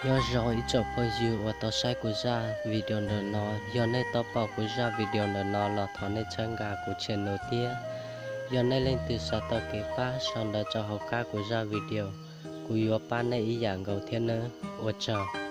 Nyob zoo ib tsoom phooj ywg uas tau saib kuv zaj video ntawm no, yog nej tau pom kuv zaj video ntawm no los thov nej txhawb nqa kuv channel thiab. Yog nej leej twg xav tau kev pab sau ntawv rau hauv qab kuv zaj video, kuv yuav pab nej ib yam nkaus thiab nawb. Ua tsaug.